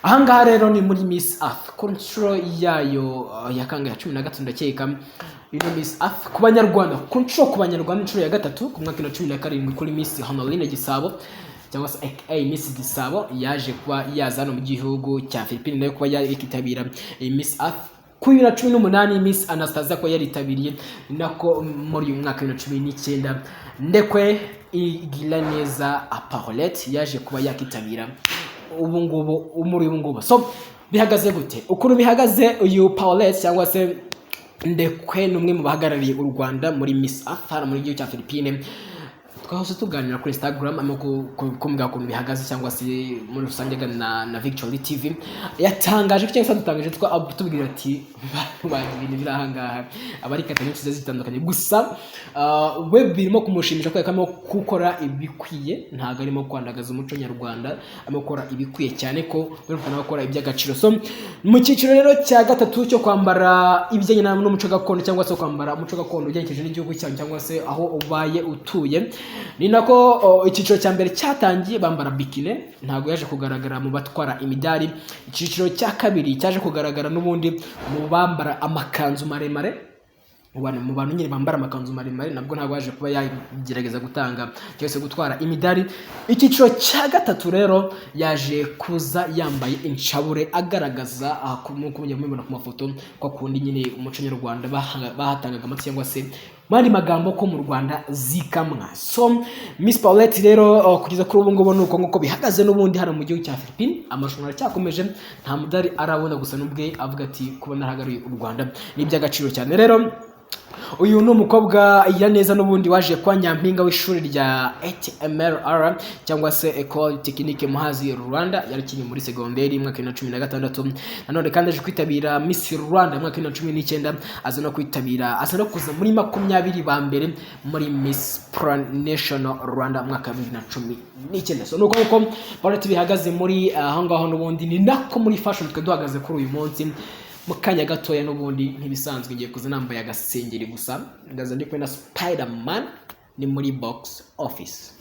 Ahangaha rero ni muri Miss Earth ku nshuro yayo ya kangahe? Ya 13 ndakeka. Ino Miss Earth ku Banyarwanda, ku nshuro, ku Banyarwanda inshuro ya gatatu, ku mwaka wa 17 kuri Miss Honorine Gisabo cyangwa se aka Miss Gisabo, yaje kuba yaza hano mu gihugu cya Philippines nayo kuba yakitabira iyi Miss Earth. Kuri 2018 Miss Anastasia ko yaritabiriye, ni nako muri uyu mwaka wa 2019 Ndekwe Igiraneza Paulette yaje kuba yakitabira ubu ngubu, muri ubu ngubu. So bihagaze gute? Ukuntu bihagaze, uyu Paulette cyangwa se Ndekwe ni umwe mu bahagarariye u Rwanda muri Miss Earth hano muri gihugu cya Philippines. Twahose tuganira kuri Instagram, arimo kumbwira ukuntu bihagaze cyangwa se muri rusange aganira na Victory TV. Yatangaje ko cyangwa se adutangaje tubwira ati: "Bantu banjye, ibintu biri ahangaha aba ari kata nyinshi zigiye zitandukanye." Gusa we birimo kumushimisha kubera ko arimo gukora ibikwiye, ntabwo arimo kwandagaza umuco nyarwanda, arimo gukora ibikwiye, cyane ko birumvikana gukora iby'agaciro. So mu cyiciro rero cya gatatu cyo kwambara ibijyanye n'umuco gakondo cyangwa se kwambara umuco gakondo ugerekeje n'igihugu cyawe cyangwa se aho ubaye utuye, ni nako icyiciro cya mbere cyatangiye bambara bikini, ntabwo yaje kugaragara mu batwara imidari. Icyiciro cya kabiri cyaje kugaragara n'ubundi mu bambara amakanzu maremare, mu bantu nyine bambara amakanzu maremare, nabwo ntabwo yaje kuba yagerageza gutanga cyangwa se gutwara imidari. Icyiciro cya gatatu rero yaje kuza yambaye inshabure, agaragaza aha, nk'uko mujya mubibona ku mafoto, ko akundi nyine umuco nyarwanda bahatangaga amata cyangwa se mu yandi magambo ko mu Rwanda zikamwa. So Miss Paulette rero, kugeza kuri ubu ngubu ni uko nguko bihagaze n'ubundi hano mu gihugu cya Philippines. Amarushanwa aracyakomeje, nta mudari arabona, gusa n'ubwe avuga ati kuba narahagarariye u Rwanda ni iby'agaciro cyane. Rero uyu ni umukobwa neza n'ubundi waje kuba nyampinga w'ishuri rya ETMR cyangwa se Ecole Technique Muhazi Rwanda, yarakinnye muri segonderi mu mwaka wa 2016. Nanone kandi aje kwitabira Miss Rwanda mu mwaka wa 2019, aza no kwitabira, aza no kuza muri 20 ba mbere muri Miss National Rwanda mu mwaka wa 2019. So nuko uko Paulette bihagaze muri aho ngaho, n'ubundi ni nako muri fashion twe duhagaze kuri uyu munsi. Mu kanya gatoya n'ubundi nk'ibisanzwe ngiye kuza nambaye agasengeri gusa, ndaza ndi kumwe na Spiderman, ni muri box office.